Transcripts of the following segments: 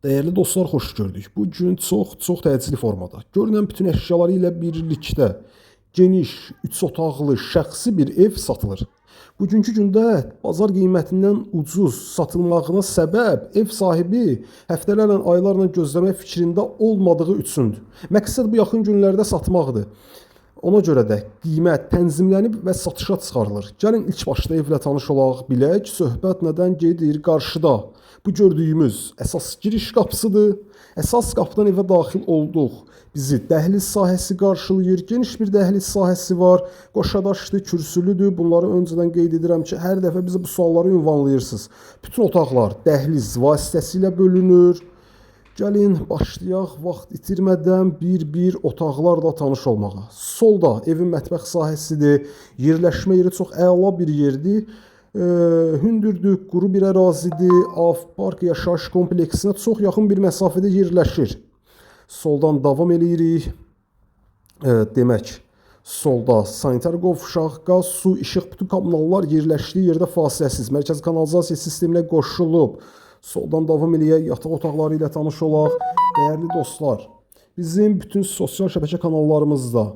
Dəyərli dostlar, xoş gördük. Bu gün çox təcili formada, görünən bütün əşyaları ilə birlikdə geniş, 3 otaqlı şəxsi bir ev satılır. Bugünkü gündə bazar qiymətindən ucuz satılmağına səbəb ev sahibi həftələrlə, aylarla gözləmək fikrində olmadığı üçündür. Məqsəd bu yaxın günlərdə satmaqdır. Ona görə də qiymət tənzimlənib və satışa çıxarılır. Gəlin ilk başda evlə tanış olaq, bilək söhbət nədən gedir qarşıda. Bu gördüyümüz əsas giriş qapısıdır. Əsas qapıdan evə daxil olduq. Bizi dəhliz sahəsi qarşılayır. Geniş bir dəhliz sahəsi var. Qoşadaşdır, kürsülüdür. Bunları öncədən qeyd edirəm ki, hər dəfə bizə bu sualları ünvanlayırsınız. Bütün otaqlar dəhliz vasitəsilə bölünür. Gəlin başlayaq vaxt itirmədən bir-bir otaqlarla tanış olmağa. Solda evin mətbəx sahəsidir. Yerləşmə yeri çox əla bir yerdir. Hündürdür, quru bir ərazidir. Av Park yaşayış kompleksinə çox yaxın bir məsafədə yerləşir. Soldan davam eləyirik. Demək, solda sanitar qovşaq, qaz, su, işıq, bütün kommunallar yerləşdiyi yerdə fasiləsiz mərkəzi kanalizasiya sisteminə qoşulub. Soldan davam eləyək, yataq otaqları ilə tanış olaq. Dəyərli dostlar, bizim bütün sosial şəbəkə kanallarımızda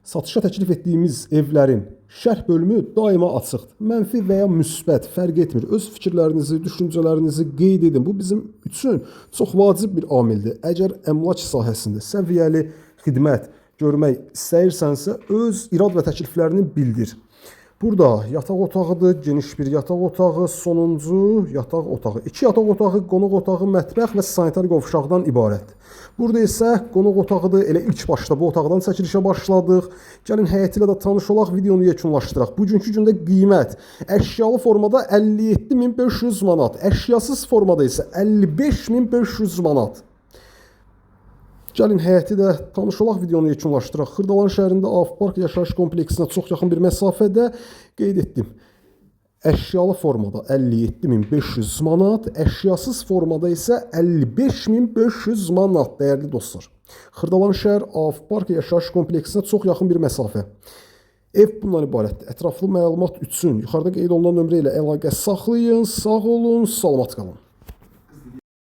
satışa təklif etdiyimiz evlərin şərh bölümü daima açıqdır. Mənfi və ya müsbət fərq etmir. Öz fikirlərinizi, düşüncələrinizi qeyd edin. Bu bizim üçün çox vacib bir amildir. Əgər əmlak sahəsində səviyyəli xidmət görmək istəyirsənsə, öz irad və təkliflərini bildir. Burada yataq otağıdır, geniş bir yataq otağı, sonuncu yataq otağı. 2 yataq otağı, qonaq otağı, mətbəx və sanitar qovşaqdan ibarətdir. Burada isə qonaq otağıdır. Elə ilk başda bu otaqdan çəkilişə başladıq. Gəlin həyəti ilə də tanış olaq, videonu yekunlaşdıraq. Bugünkü gündə qiymət əşyalı formada 57.500 manat, əşyasız formada isə 55.500 manat. Gəlin həyəti də tanış olaq, videonu yekunlaşdıraq. Xırdalan şəhərində Av Park yaşayış kompleksinə çox yaxın bir məsafədə qeyd etdim. Əşyalı formada 57.500 manat, əşyasız formada isə 55.500 manat dəyərli dostlar. Xırdalan şəhər Av Park yaşayış kompleksinə çox yaxın bir məsafə. Ev bundan ibarətdir. Ətraflı məlumat üçün yuxarıda qeyd olunan nömrə ilə əlaqə saxlayın. Sağ olun, salamat qalın.